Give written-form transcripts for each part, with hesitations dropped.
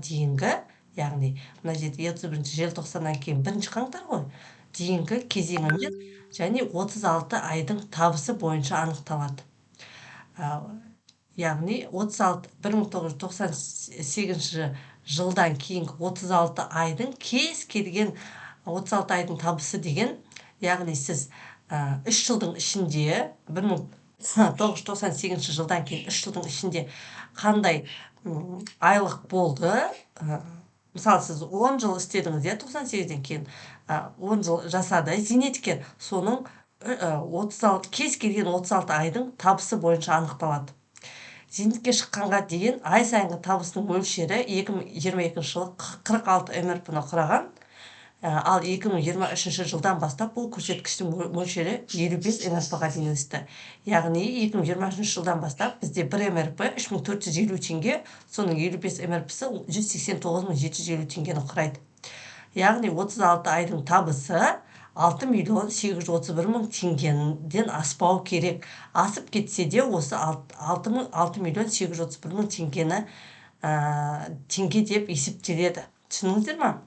дейінгі, яғни мына жерде 31 желтоқсаннан кейін 1 қаңтар ғой, дейінгі кезеңімен және 36 айдың табысы бойынша анықталады. Яғни 36 1998 жылдан кейінгі 36 айдың, кез келген 36 айдың табысы деген, яғни сіз 3 жылдың ішінде, 1998 жылдан кейін 3 жылдың ішінде қандай айлық болды. Мысалы, сіз 10 жыл істедіңіз, иә, 98-ден кейін 10 жыл жасады зейнеткер, соның 36, кез келген 36 айдың табысы бойынша анықталады. Зейнетке шыққанға дейін ай сайынғы табысының мөлшері 2022 жылы 46 МРП-ны құраған, ал 2023 жылдан бастап бұл көрсеткіштің мөлшері 55 МРП-ға дейін өсті. Яғни 2023 жылдан бастап бізде 1 МРП 3450 теңге, соның 55 МРП-сі 189 750 теңгені құрайды. Яғни 36 айдың табысы 6 миллион 831 мың теңгеден аспау керек. Асып кетсе де, осы 6 миллион 831 мың теңгені теңге деп есептеледі. Түсіндіңіздер ма?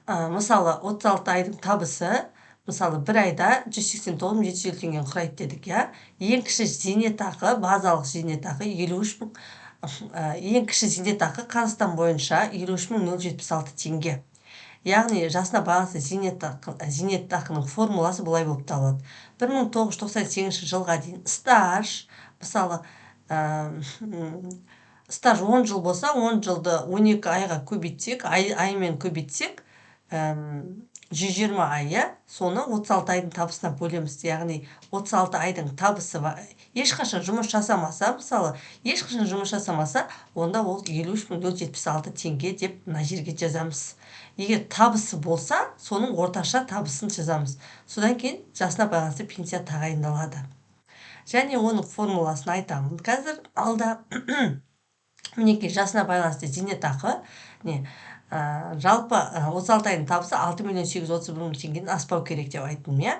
Мысалы, 36 айдың табысы, мысалы, бір айда 189 750 теңгені құрайды дедік, иә. Ең кіші зейнетақы, базалық зейнетақы 53 мың, ең кіші зейнетақы Қазақстан бойынша 53 076 теңге. Яғни жасына байланысты зейнетақының формуласы былай болып табылады: 1998 жылға дейін стаж, мысалы, стаж 10 жыл болса, 10 жылды 12 айға көбейтсек, аймен көбейтсек, 120 ай, иә. Соны 36 айдың табысына бөлеміз. Яғни 36 айдың табысы, ешқашан жұмыс жасамаса, мысалы, ешқашан жұмыс жасамаса, онда ол 53 076 теңге деп мына жерге жазамыз. Егер табысы болса, соның орташа табысын жазамыз. Содан кейін жасына байланысты пенсия тағайындалады және оның формуласын айтамын қазір алда. Мінекей, жасына байланысты зейнетақы не, жалпы 36 айдың табысы 6 миллион 831 мың теңгеден аспау керек деп айттым, иә.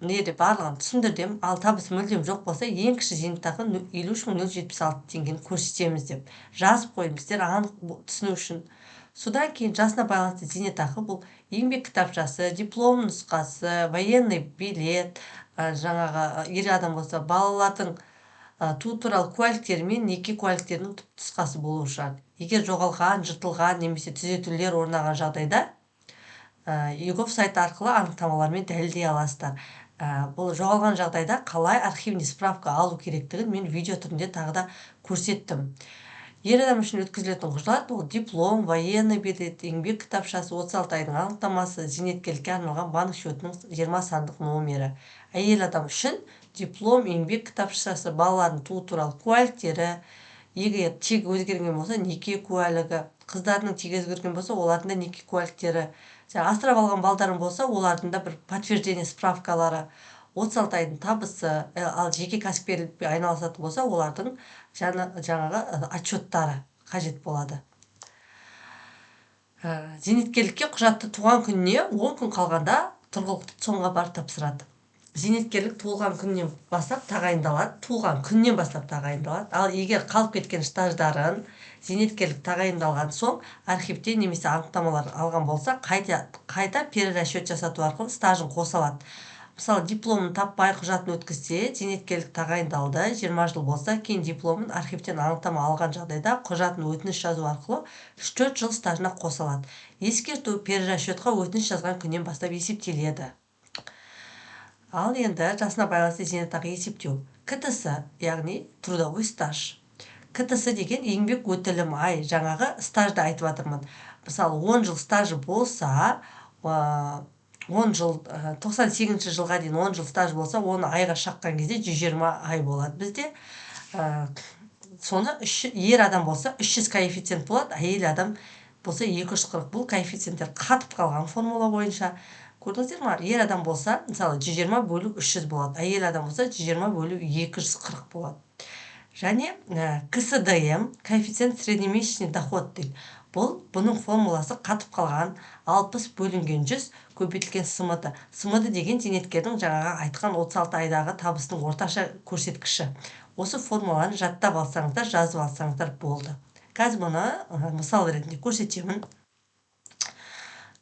Мына жерде барлығын түсіндірдім. Ал табысы мүлдем жоқ болса, ең кіші зейнетақы 53 076 теңгені көрсетеміз деп жазып қойдым сіздер анық түсіну үшін. Содан кейін жасына байланысты зейнетақы: бұл еңбек кітапшасы, диплом нұсқасы, военный билет, жаңағы ер адам болса, балалардың туу туралы куәліктері мен неке куәліктерінің түпнұсқасы болуы шарт. Егер жоғалған, жыртылған немесе түзетулер орнаған жағдайда, eGov сайты арқылы анықтамалармен дәлелдей аласыздар. Бұл жоғалған жағдайда қалай архивный справка алу керектігін мен видео түрінде тағы да көрсеттім. Ер адам үшін өткізілетін құжат: ол диплом, военный билет, еңбек кітапшасы, 36 айдың анықтамасы, зейнеткерлікке арналған банк счетының 20 сандық номері. Әйел адам үшін диплом, еңбек кітапшасы, балалардың туу туралы куәліктері, егер тегі өзгерген болса, неке куәлігі, қыздарының тегі өзгерген болса, олардың да неке куәліктері, жаңағы асырап алған балдарың болса, олардың да бір подтверждение справкалары, 36 айдың табысы, ал жеке кәсіпкерлікпен айналысатын болса, олардың жаңағы отчеттары қажет болады. Зейнеткерлікке құжатты туған күніне 10 күн қалғанда тұрғылықты ЦОНға барып тапсырады. Зейнеткерлік туылған күннен бастап тағайындалады, туылған күннен бастап тағайындалады. Ал егер қалып кеткен стаждарын зейнеткерлік тағайындалған соң архивте немесе анықтамалар алған болса, қайта, қайта перерасчет жасату арқылы стажын қоса алады. Мысалы, дипломын таппай құжатын өткізсе, зейнеткерлік тағайындалды, 20 жыл болса, кейін дипломын архивтен анықтама алған жағдайда, құжатын өтініш жазу арқылы 3-4 жыл стажына қоса алады. Ескерту: перерасчетқа өтініш жазған күннен бастап есептеледі. Ал енді жасына байланысты зейнетақы есептеу. КТС, яғни трудовой стаж. КТС деген еңбек өтілім ай, жаңағы стажды айтып жатырмын. Мысалы, 10 жыл стажы болса, 10 жыл, 98 жылға дейін 10 жыл стаж болса, оны айға шаққан кезде 120 ай болады бізде. Соны ер адам болса, 300 коэффициент болады, әйел адам болса, 240. Бұл коэффициенттер қатып қалған формула бойынша. Көрдіңіздер ма? Ер адам болса, мысалы, 120 бөлу 300 болады, әйел адам болса, 120 бөлу 240 болады. Және КСДМ, коэффициент среднемесячный доход дейді. Бұның формуласы қатып қалған: 60 бөлінген 100 көбейтілген СМД. СМД деген зейнеткердің жаңағы айтқан 36 айдағы табысының орташа көрсеткіші. Осы формуланы жаттап алсаңыздар, жазып алсаңыздар болды. Қазір мұны мысал ретінде көрсетемін.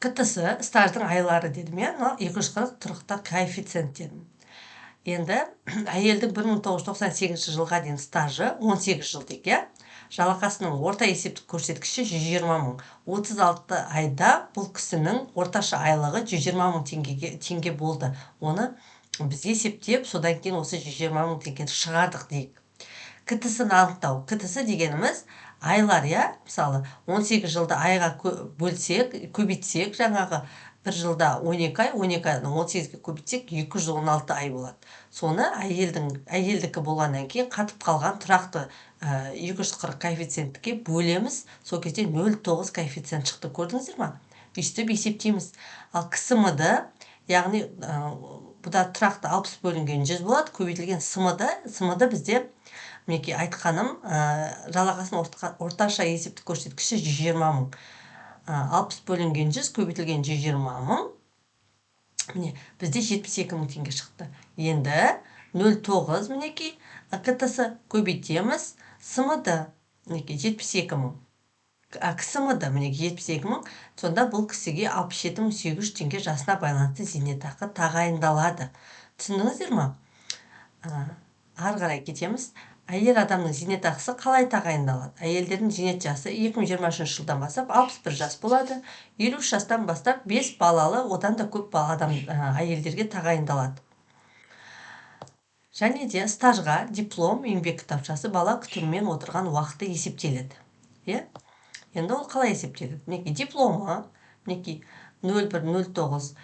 КТС стаждың айлары дедім, иә, мынау 240 тұрақты коэффициент дедім. Енді әйелдің 1998 жылға дейін стажы 18 жыл дейік, иә. Жалақысының орта есептік көрсеткіші 120 мың. 36 айда бұл кісінің орташа айлығы 120 мың теңге болды. Оны біз есептеп, содан кейін осы 120 мың теңгені шығардық дейік. КТС-ны анықтау. КТС дегеніміз айлар, иә. Мысалы, 18 жылды айға бөлсек, көбейтсек, жаңағы бір жылда 12 ай, 12 айдан 18-ге көбейтсек, 216 ай болады. Соны әйелдікі болғаннан кейін қатып қалған тұрақты 240 коэффициентке бөлеміз. Сол кезде 0,9 коэффициент шықты. Көрдіңіздер ма? Өйстіп есептейміз. Ал КСМД, яғни бұда тұрақты 60 бөлінген 100 болады, көбейтілген СМД. СМД бізде, мінекей айтқаным, жалақысының орташа есептік көрсеткіші 120 мың. 60 бөлінген 100 көбейтілген 120 мың. Міне, бізде 72 мың теңге шықты. Енді 0,9 мінекей КТС көбейтеміз СМД, мінекей 72 мың. КСМД мінекей 72 мың. Сонда бұл кісіге 67 мың сегіз жүз теңге жасына байланысты зейнетақы тағайындалады. Түсіндіңіздер ма? Ары қарай кетеміз. Әйел адамның зейнетақысы қалай тағайындалады? Әйелдердің зейнет жасы 2023 жылдан бастап 61 жас болады. 53 жастан бастап 5 балалы, одан да көп бала адам, әйелдерге тағайындалады. Және де стажға диплом, еңбек кітапшасы, бала күтімімен отырған уақыты есептеледі. Иә? Енді ол қалай есептеледі? Мінекей дипломы, мінекей нөл бір нөл тоғыз.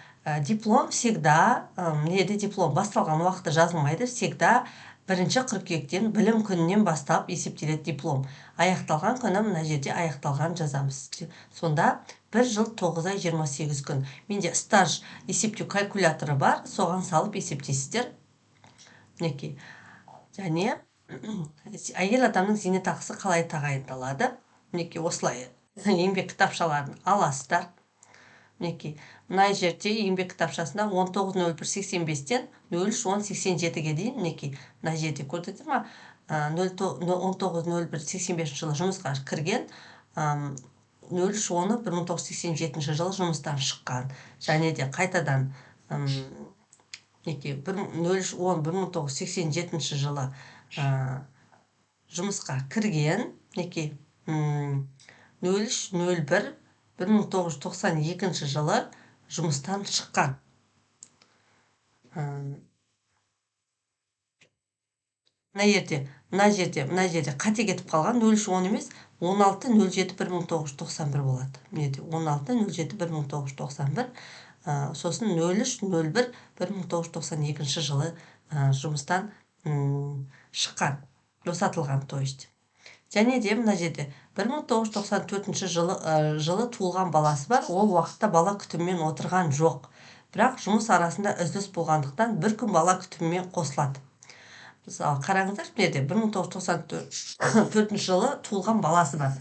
Диплом всегда, неде диплом басталған уақыты жазылмайды, всегда 1 қыркүйектен білім күнінен бастап есептеледі диплом. Аяқталған күні мына жерде аяқталған жазамыз. Сонда 1 жыл 9 ай 28 күн. Менде стаж есептеу калькуляторы бар, соған салып есептейсіздер. Мінекей. Және әйел адамның зейнетақысы қалай тағайындалады? Мінекей осылай еңбек кітапшаларын аласыздар. Мінекей мына жерде еңбек кітапшасында он тоғыз нөл бір сексен бестен нөл үш он сексен жетіге дейін, мінекей мына жерде көрдіңіздер ма? Он тоғыз нөл бір сексен бесінші жылы жұмысқа кірген, нөл үш оны бір мың тоғыз жүз сексен жетінші жылы жұмыстан шыққан. Және де қайтадан, мінекей, бір нөл үш он бір мың тоғыз жүз сексен жетінші жылы, жұмысқа кірген, мінекей, нөл үш нөл бір бір мың тоғыз жүз тоқсан екінші жылы жұмыстан шыққан. Мына жерде қате кетіп қалған, нөл үш он емес, он алты нөл жеті бір мың тоғыз жүз тоқсан бір болады. Мына жерде он алты нөл жеті бір мың тоғыз жүз тоқсан бір, сосын нөл үш нөл бір бір мың тоғыз жүз тоқсан екінші жылы, жұмыстан, шыққан, босатылған, то есть. Және де мына жерде бір мың тоғыз жүз тоқсан төртінші жылы туылған баласы бар, ол уақытта бала күтімімен отырған жоқ. Бірақ жұмыс арасында үзіліс болғандықтан бір күн бала күтімімен қосылады. Мысалы, қараңыздар, мына жерде бір мың тоғыз жүз тоқсан төртінші жылы туылған баласы бар.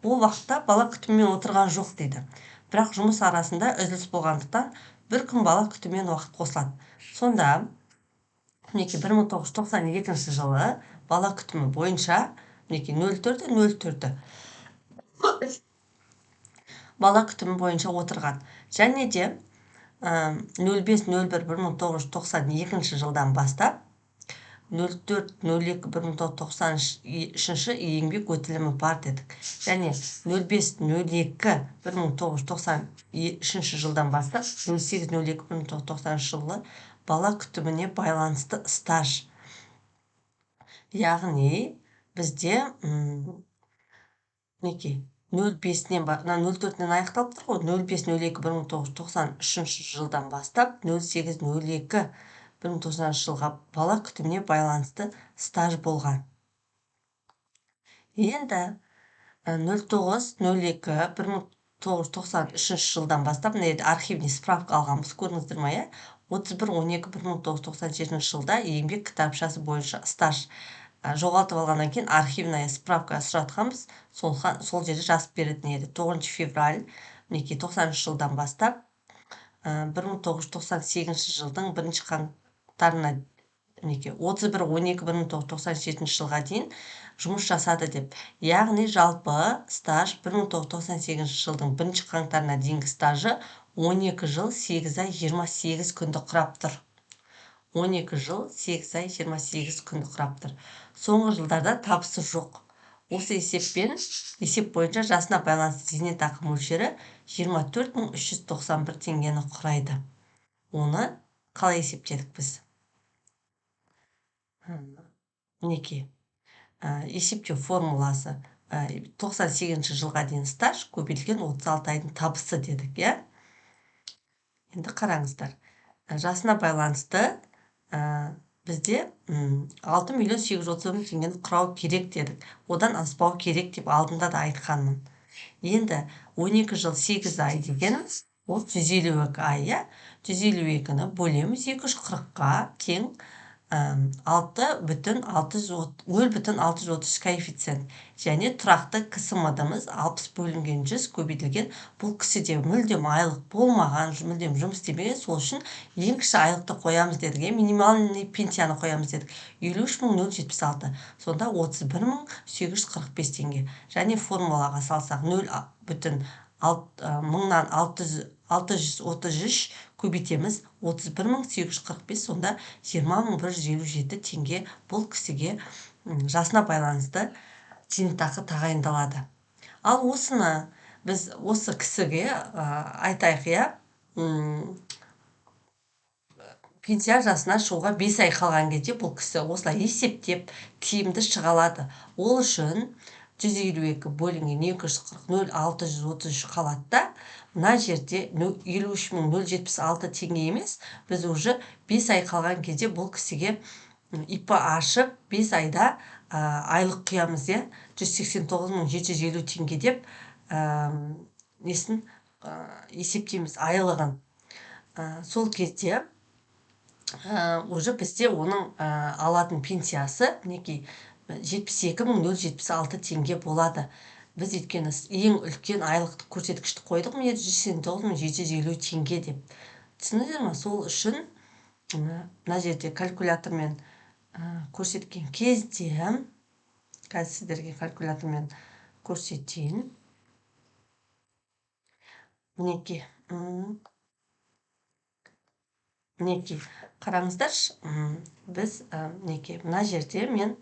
Ол уақытта бала күтімімен отырған жоқ дейді. Бірақ жұмыс арасында үзіліс болғандықтан бір күн бала күтімімен уақыт қосылады. Сонда мінекей бір мың тоғыз жүз тоқсан екінші жылы бала күтімі бойынша мінекей нөл төрті нөл төрті бала күтімі бойынша отырған. Және де, нөл бес нөл бір бір мың тоғыз жүз тоқсан екінші жылдан бастап нөл төрт нөл екі бір мың тоғыз жүз тоқсан үшінші еңбек өтілімі бар дедік. Және нөл бес нөл екі бір мың тоғыз жүз тоқсан үшінші жылдан бастап нөл сегіз нөл екі бір мың тоғыз жүз тоқсан үшінші жылы бала күтіміне байланысты стаж. Яғни бізде, мінекей нөл бесінен мына нөл төртінен аяқталып тұр ғой, нөл бес нөл екі бір мың тоғыз жүз тоқсан үшінші жылдан бастап нөл сегіз нөл екі бір мың тоғыз жүз тоқсаныншы жылға бала күтіміне байланысты стаж болған. Енді, нөл тоғыз нөл екі бір мың тоғыз жүз тоқсан үшінші жылдан бастап мына жерде архивный справка алғанбыз, көрдіңіздер ма, иә? Отыз бір он екі бір мың тоғыз жүз тоқсан жетінші жылда еңбек кітапшасы бойынша стаж жоғалтып алғаннан кейін архивная справка сұратқанбыз, сол жерде жазып беретін еді. 9 февраль, мінекей тоқсаныншы жылдан бастап, бір мың тоғыз жүз тоқсан сегізінші жылдың бірінші қаңтарына Мінекей, 31.12.1997 жылға дейін жұмыс жасады деп. Яғни жалпы стаж 1998 жылдың 1 қаңтарына дейінгі стажы 12 жыл 8 ай 28 күнді құрап тұр. 12 жыл 8 ай 28 күнді құрап тұр. Соңғы жылдарда табысы жоқ. Осы есеп бойынша жасына байланысты зейнетақы мөлшері 24 391 теңгені құрайды. Оны қалай есептедік біз? Мінекей, есептеу формуласы: 98 жылға дейін стаж көбейтілген 36 айдың табысы дедік, иә. Енді қараңыздар, жасына байланысты бізде 6 830 000 теңгені құрау керек дедік, одан аспау керек деп алдында да айтқанмын. Енді 12 жыл 8 ай дегеніміз ол 152 ай, иә. 152-ні бөлеміз 240-қа, тең алты бүтін алты жүз 0,633 коэффициент. Және тұрақты КСМД-мыз 60 бөлінген 100 көбейтілген. Бұл кісіде мүлдем айлық болмаған, мүлдем жұмыс істемеген, сол үшін ең кіші айлықты қоямыз дедік, иә, минимальный пенсияны қоямыз дедік, 53 076, сонда 31 845 теңге. Және формулаға салсақ, нөл бүтін мыңнан 633 көбейтеміз 31 845, сонда 20 157 теңге бұл кісіге жасына байланысты зейнетақы тағайындалады. Ал осыны біз осы кісіге айтайық, иә, пенсия жасына шығуға 5 ай қалған кезде бұл кісі осылай есептеп, тиімді шыға алады. Ол үшін 152 бөлінген 240, 0,633 қалады да, мына жерде 53 076 теңге емес, біз уже 5 ай қалған кезде бұл кісіге ИП ашып, 5 айда айлық құямыз, иә, 189 750 теңге деп несін есептейміз, айлығын. Сол кезде уже бізде оның алатын пенсиясы, мінекей, 72 076 теңге болады. Біз өйткені ең үлкен айлықтық көрсеткішті қойдық, міне, 189 750 теңге деп. Түсіндіңіздер ма? Сол үшін мына жерде калькулятормен көрсеткен кезде, қазір сіздерге калькулятормен көрсетейін. Мінекей, мінекей, қараңыздаршы, біз, мінекей, мына жерде мен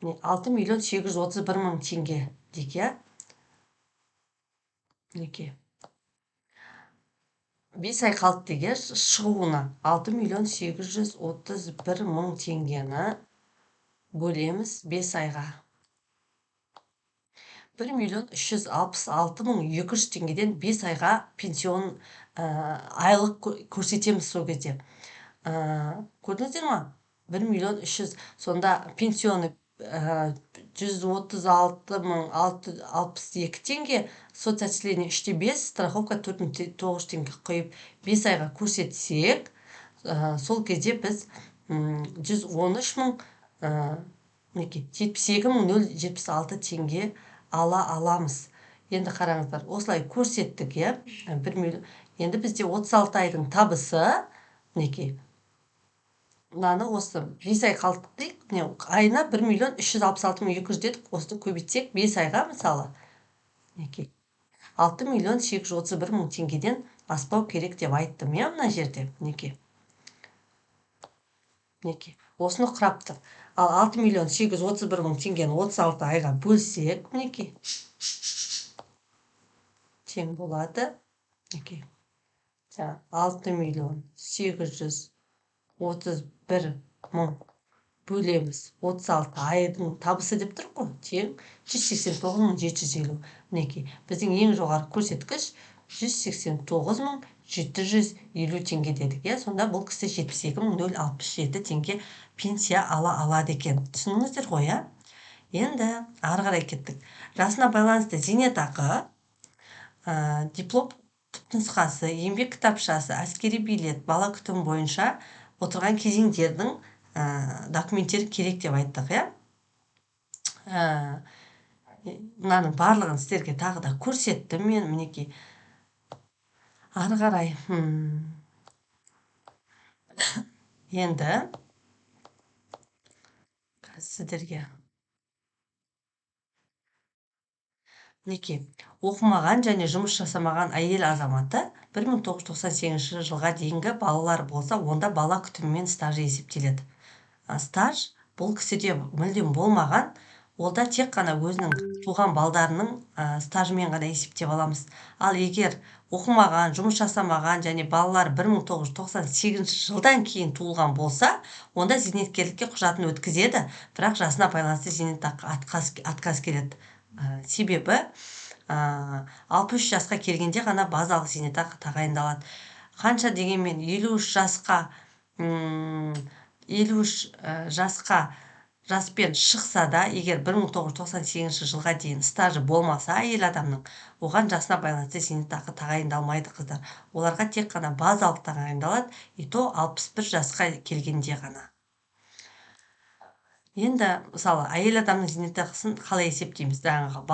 6 831 000 теңге дейік, иә. Мінекей, 5 ай қалды деген шығуына 6 831 000 теңгені бөлеміз 5 айға, 1 366 200 теңгеден 5 айға пенсион айлық көрсетеміз сол кезде. Көрдіңіздер ма? 1 миллион 300, сонда пенсионный 136 062 теңге, соцотчисление 3,5, страховка 4900 теңге құйып, 5 айға көрсетсек, сол кезде біз 113 000, мінекей, 72 076 теңге ала аламыз. Енді қараңыздар, осылай көрсеттік, иә, 1 миллион. Енді бізде 36 айдың табысы, мінекей, мынаны осы 5 ай қалдық дейік, міне, айына 1 366 200 дедік, осыны көбейтсек 5 айға, мысалы, мінекей, 6 831 000 теңгеден аспау керек деп айттым, иә. Мына жерде, мінекей, мінекей, осыны құрап тұр. Ал 6 831 000 теңгені 36 айға бөлсек, мінекей, тең болады, мінекей, 6 831 000 бөлеміз 36 айдың табысы деп тұр ғой, тең 189 750. Мінекей, біздің ең жоғары көрсеткіш 189 750 теңге дедік, иә. Сонда бұл кісі 72 067 теңге пенсия ала алады екен. Түсіндіңіздер ғой, иә? Енді ары қарай кеттік. Жасына байланысты зейнетақы, диплом түпнұсқасы, еңбек кітапшасы, әскери билет, бала күтімі бойынша отырған кезеңдердің документтері керек деп айттық, иә. Мынаның барлығын сіздерге тағы да көрсеттім мен, мінекей. Ары қарай Енді сіздерге мінекей, оқымаған және жұмыс жасамаған әйел азаматы 1998 жылға дейінгі балалар болса, онда бала күтімімен стажы есептеледі. Стаж бұл кісіде мүлдем болмаған, ол да тек қана өзінің туған балдарының стажымен ғана есептеп аламыз. Ал егер оқымаған, жұмыс жасамаған және балалар 1998 жылдан кейін туылған болса, онда зейнеткерлікке құжатын өткізеді, бірақ жасына байланысты зейнетақы отказ келеді. Себебі 63 жасқа келгенде ғана базалық зейнетақы тағайындалады. Қанша дегенмен 53 жасқа 53 жасқа жаспен шықса да, егер 1998 жылға дейін стажы болмаса әйел адамның, оған жасына байланысты зейнетақы тағайындалмайды, қыздар. Оларға тек қана базалық тағайындалады, и то 61 жасқа келгенде ғана. Енді мысалы әйел адамның зейнетақысын қалай есептейміз? Жаңағы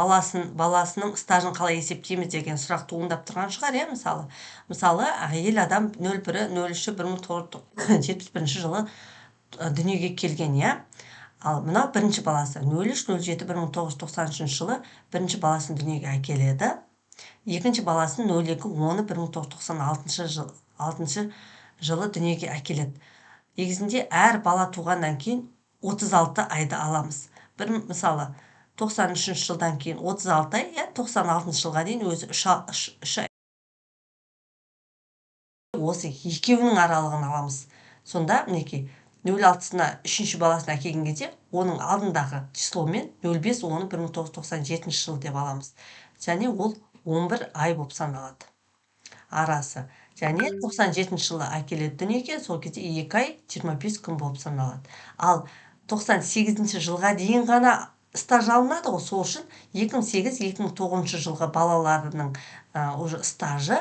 баласының стажын қалай есептейміз деген сұрақ туындап тұрған шығар, иә, мысалы. Мысалы, әйел адам 01.03.1971 жылы дүниеге келген, иә. Ал мынау бірінші баласы 03.07.1993 жылы бірінші баласын дүниеге әкеледі. Екінші баласын 02.10.1996 жылы дүниеге әкеледі. Негізінде әр бала туғаннан кейін 36 айды аламыз. Бір мысалы 93 жылдан кейін 36 ай, иә, 96 жылға дейін өзі 3 ай. Осы екеуінің аралығын аламыз. Сонда мінекей 06-сына үшінші баласын әкелген кезде оның алдындағы числомен 05.10.1997 жыл деп аламыз. Және ол 11 ай болып саналады арасы. Және 97 жылы әкеледі дүниеге, сол кезде 2 ай 25 күн болып саналады. Ал 98 жылға дейін ғана стаж алынады ғой, сол үшін 2008-2009 жылғы балаларының уже стажы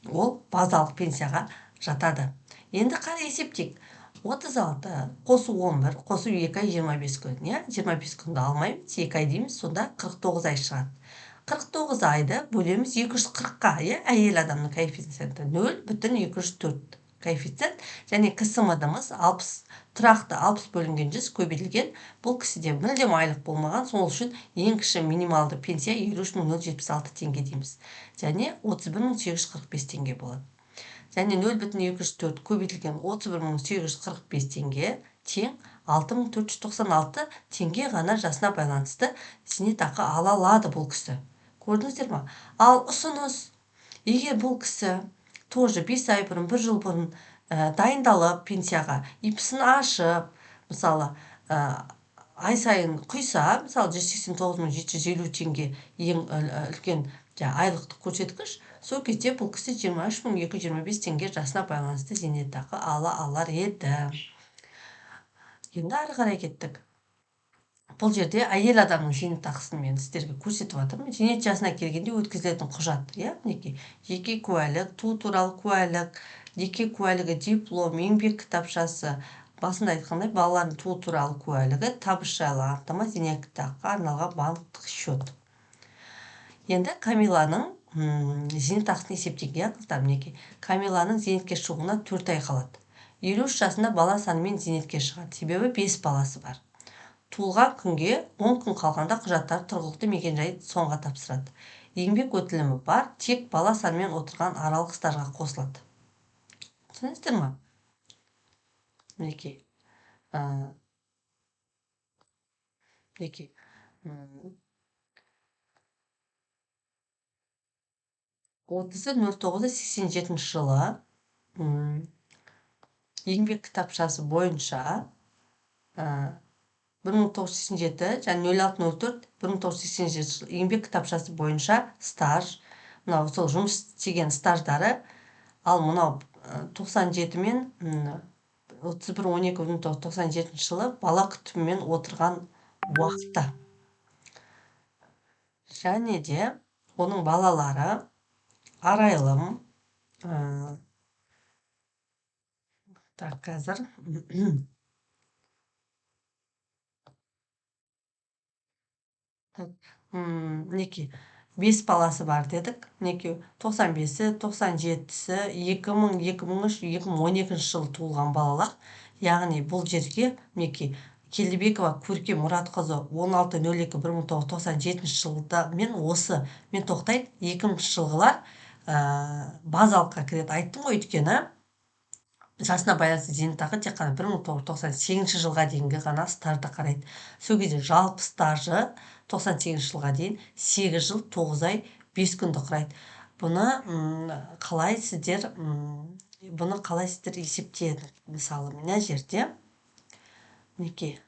ол базалық пенсияға жатады. Енді қалай есептейік? 36 қосу 11 қосу 2 ай 25 күн, иә? 25 күнді алмаймыз, 2 ай дейміз, сонда 49 ай шығады. 49 айды бөлеміз 240-қа, иә? Әйел адамның коэффициенті 0,204 коэффициент, және КСМД-мыз 60, тұрақты 60 бөлінген 100 көбейтілген. Бұл кісіде мүлдем айлық болмаған, сол үшін ең кіші минималды пенсия 53 076 теңге дейміз. Және 31 845 теңге болады. Және 0,204 көбейтілген 31 845 теңге тең 6496 теңге ғана жасына байланысты зейнетақы ала алады бұл кісі. Көрдіңіздер ма? Ал ұсыныс, егер бұл кісі тоже 5 ай бұрын, 1 жыл бұрын дайындалып пенсияға, ИП-сін ашып, мысалы, ай сайын құйса, мысалы, 189 750 теңге ең үлкен айлықтық көрсеткіш, сол кезде бұл кісі 23 225 теңге жасына байланысты зейнетақы ала алар еді. Енді ары қарай кеттік. Бұл жерде әйел адамның зейнетақысын мен сіздерге көрсетіп жатырмын. Зейнет жасына келгенде өткізілетін құжат, иә, мінекей, жеке куәлік, туу туралы куәлік, жеке куәлігі, диплом, еңбек кітапшасы, басында айтқандай балалардың туу туралы куәлігі, табыс жайлы анықтама, зейнетақыға арналған банктік счет. Енді Камиланың зейнетақысын есептейік, иә, қыздар, мінекей. Камиланың зейнетке шығуына 4 ай қалады. 53 жасында бала санымен зейнетке шығады, себебі 5 баласы бар. Туылған күнге 10 күн қалғанда құжаттар тұрғылықты мекенжайы соңға тапсырады. Еңбек өтілімі бар, тек бала санымен отырған аралық стажға қосылады. Түсіндіңіздер ма? Мінекей. Мінекей. 30.09.87 жылы еңбек кітапшасы бойынша 1987 және 06.04.1987 жылы еңбек кітапшасы бойынша стаж, мынау сол жұмыс істеген стаждары, ал мынау 97 мен 31.12.1997 жылы бала күтімімен отырған уақытта. Және де оның балалары Арайлым, так, қазір. Так, мінекей, 5 баласы бар дедік. Мінекей, 95-і, 97-сі, 2000, 2003, 2012 жылы туылған балалар. Яғни бұл жерге мінекей Келдібекова Көркем Мұратқызы 16.02.1997 жылда мен осы мен тоқтайды. 2000 жылғылар базалыққа кіреді. Айттым ғой, өйткені жасына байланысты зейнетақы тек қана 1998 жылға дейінгі ғана стажды қарайды. Сол кезде жалпы стажы 98 жылға дейін 8 жыл 9 ай 5 күнді құрайды. Бұны қалай сіздер, бұны қалай сіздер есептедіңіз? Мысалы, мына жерде мінекей,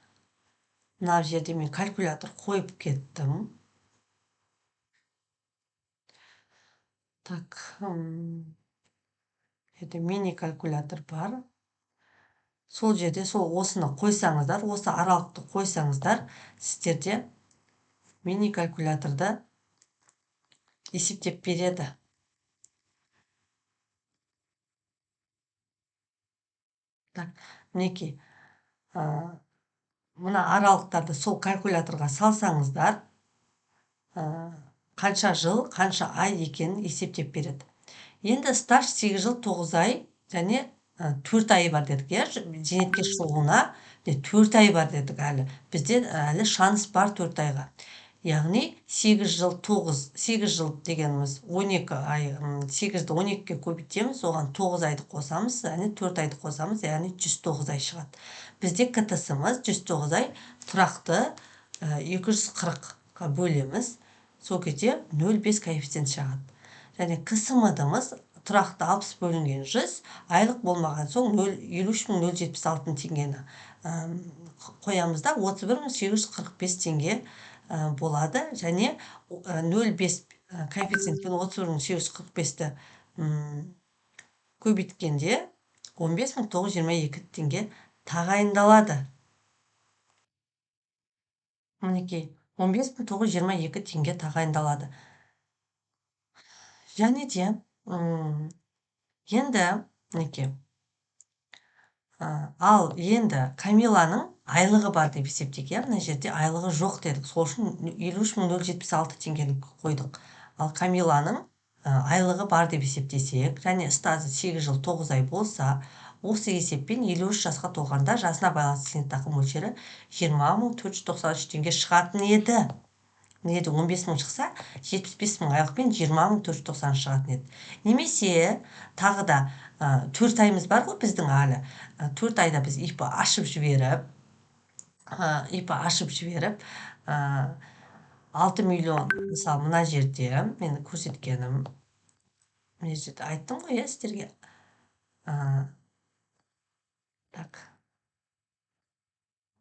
мына жерде мен калькулятор қойып кеттім. Так, жерде мини калькулятор бар. Сол жерде сол осыны қойсаңыздар, осы аралықты қойсаңыздар, сіздерде мини калькуляторды есептеп береді. Так, мінекей, мына аралықтарды сол калькуляторға салсаңыздар, қанша жыл, қанша ай екенін есептеп береді. Енді стаж 8 жыл 9 ай және 4 ай бар дедік, иә, зейнетке шығуына 4 ай бар дедік әлі. Бізде әлі шанс бар 4 айға. Яғни 8 жыл 9, 8 жыл дегеніміз 12 ай, 8-ді 12-ге көбейтеміз, оған 9 айды қосамыз, яғни 4 айды қосамыз, яғни 109 ай шығады. Бізде КТС-мыз 109 ай тұрақты 240-қа бөлеміз, сол кезде 0,5 коэффициент шығады. Және КСМД-мыз тұрақты 60 бөлінген 100, айлық болмаған соң 53 076 теңгені қоямыз да 31 845 теңге болады. Және 0,5 коэффициентпен 31 845-ті көбейткенде 15 922 теңге тағайындалады. Мінекей, 15 922 теңге тағайындалады. Және де енді мінекей, ал енді Камиланың айлығы бар деп есептейік, иә, мына жерде айлығы жоқ дедік, сол үшін 53 076 теңгені қойдық. Ал Камиланың айлығы бар деп есептесек, және стажы 8 жыл 9 ай болса, осы есеппен 53 жасқа толғанда жасына байланысты зейнетақы мөлшері 20 493 теңге шығатын еді. Мына жерде 15 мың шықса, 75 мың айлықпен 20 493 шығатын еді. Немесе тағы да 4 айымыз бар ғой біздің әлі. 4 айда біз ИП ашып жіберіп, ИП ашып жіберіп, 6 миллион, мысалы, мына жерде мен көрсеткенім, мына жерде айттым ғой, иә, сіздерге. Так.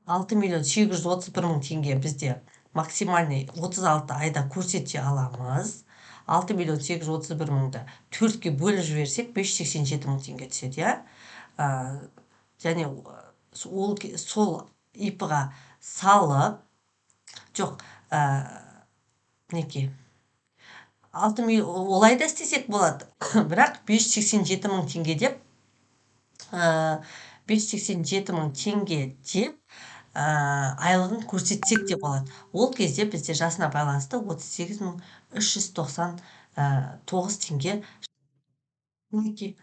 6 миллион 831 мың теңге бізде максимальный 36 айда көрсете аламыз. 6 миллион 831 мыңды 4-ке бөліп жіберсек, 587 мың теңге түседі, иә? Және сол ИП-ға салып, жоқ, мінекей, 6 миллион, олай да істесек болады, бірақ 587 мың теңге деп, 587 мың теңге деп, айлығын көрсетсек те болады. Ол кезде бізде жасына байланысты 38 399 теңге. Мінекей,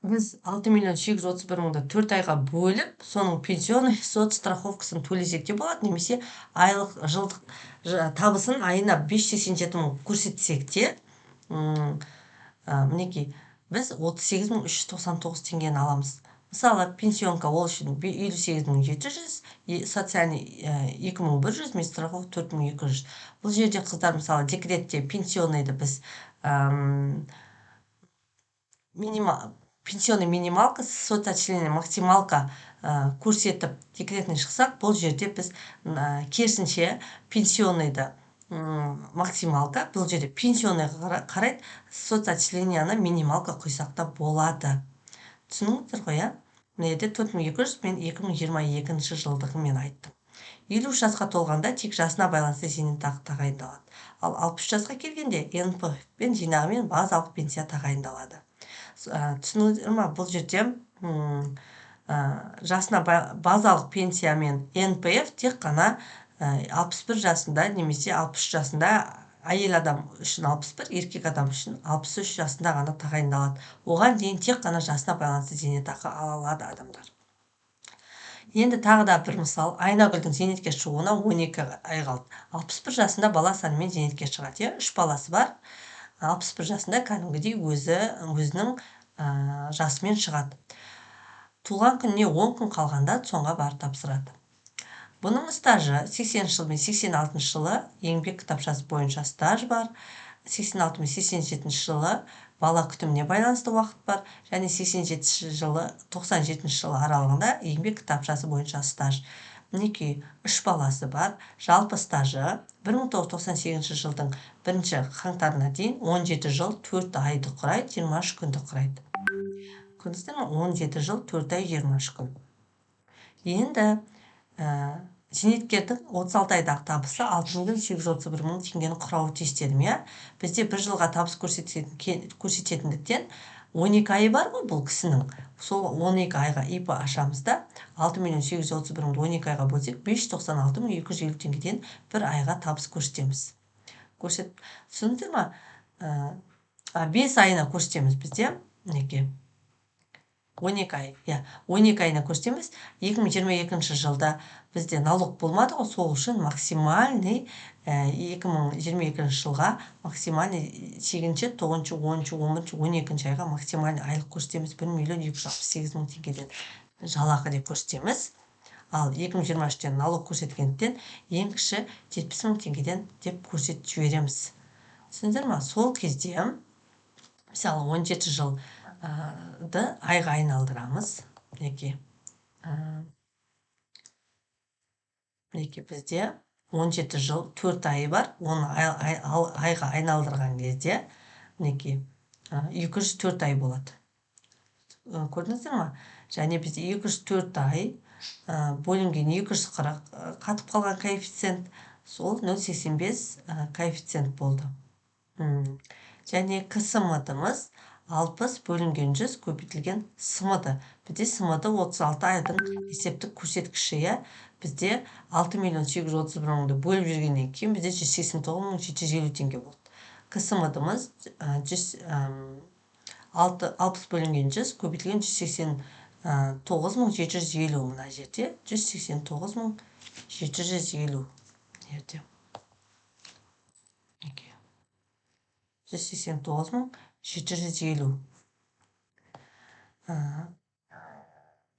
біз 6 миллион 831 мыңды 4 айға бөліп, соның пенсионный соцстраховкасын төлесек те болады, немесе айлық жылдық табысын айына 587 мың көрсетсек те, мінекей, біз 38 399 теңгені аламыз. Мысалы, пенсионка ол үшін 58 700, социальный, 2100, медстраховка 4200. Бұл жерде қыздар, мысалы, декретте пенсионныйды біз, пенсионный минималка, соцотчисление максималка, көрсетіп декретный шықсақ, бұл жерде біз, керісінше пенсионныйды, максималка, бұл жерде пенсионныйға қарайды, соцотчисленияны минималка құйсақ та болады. Түсіндіңіздер ғой, иә? Мына жерде 4200, мен 2022 жылдығын мен айттым. 53 жасқа толғанда тек жасына байланысты зейнетақы тағайындалады. Ал 63 жасқа келгенде НПФ пен жинағымен базалық пенсия тағайындалады. Түсіндіңіздер ма? Бұл жерде, жасына базалық пенсия мен НПФ тек қана, 61 жасында немесе 63 жасында Әйел адам үшін 61, еркек адам үшін 63 жасында ғана тағайындалады. Оған дейін тек қана жасына байланысты зейнетақы ала алады адамдар. Енді тағы да бір мысал. Айнагүлдің зейнетке шығуына 12 ай қалды. 61 жасында бала санымен зейнетке шығады, иә, 3 баласы бар. 61 жасында кәдімгідей өзінің жасымен шығады. Туған күніне 10 күн қалғанда ЦОНға барып тапсырады. Бұның стажы 80 жыл мен 86 жылы еңбек кітапшасы бойынша стаж бар. 86 мен 87 жылы бала күтіміне байланысты уақыт бар. Және 87 жылы 97 жылы аралығында еңбек кітапшасы бойынша стаж. Мінекей, 3 баласы бар. Жалпы стажы 1998 жылдың 1 қаңтарына дейін 17 жыл 4 айды құрайды, 23 күнді құрайды. Көрдіңіздер ме? 17 жыл 4 ай 23 күн. Енді зейнеткердің 36 айдағы табысы 6 831 мың теңгені құрауы тиіс дедім, иә. Бізде бір жылға табыс көрсететіндіктен 12 айы бар ғой бұл кісінің. Сол 12 айға ИП ашамыз да, 6 831 мыңды 12 айға бөлсек, 596 250 теңгеден бір айға табыс көрсетеміз. Түсіндіңдер ма? 5 айына көрсетеміз бізде, мінекей. 12 ай, иә, 12 айына көрсетеміз. 2022 жылда бізде налог болмады ғой, сол үшін максимальный 2022 жылға максимальный 8-ші, 9-шы, 10-шы, 11-ші, 12-ші айға максимальный айлық көрсетеміз. 1 268 мың теңгеден жалақы деп көрсетеміз. Ал 2023-те налог көрсеткендіктен ең кіші 70 мың теңгеден деп көрсетіп жібереміз. Түсіндіңдер ма? Сол кезде, мысалы, 17 жыл ды айға айналдырамыз. Мінекей, мінекей, бізде 17 жыл 4 айы бар. Оны айға айналдырған кезде, мінекей, 204 ай болады. Көрдіңіздер ма? Және бізде 204 ай бөлінген 240, қатып қалған коэффициент сол 0,85 коэффициент болды. Және КСМД-мыз 60 бөлінген 100 көбейтілген СМД. Бізде СМД 36 айдың есептік көрсеткіші, иә. Бізде 6 831 мыңды бөліп жүргеннен кейін бізде 189 750 теңге болды. КСМД-мыз 60 бөлінген 100 көбейтілген 189 750. Мына жерде 189 750 жерде. 189 750.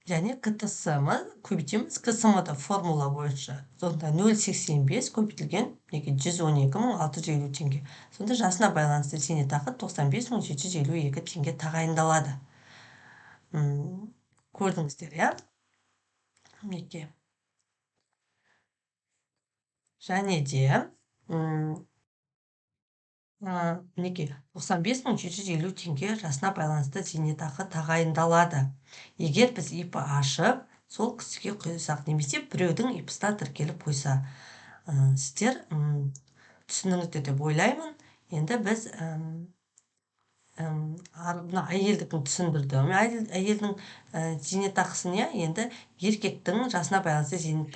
Және КТС-ны көбейтеміз. КСМ-да формула бойынша сонда 0,85 көбейтілген, мінекей, 112 650 теңге. Сонда жасына байланысты зейнетақы 95 752 теңге тағайындалады. Көрдіңіздер, иә? Мінекей. Және де мінекей, 95 750 теңге жасына байланысты зейнетақы тағайындалады. Егер біз ИП ашып, сол кісіге құйсақ немесе біреудің ИП-сына тіркеліп қойса, сіздер түсіндіңіздер деп ойлаймын. Енді біз мына әйелдікін түсіндірдім, әйелдің зейнетақысын, иә. Енді еркектің жасына байланысты зейнетақы.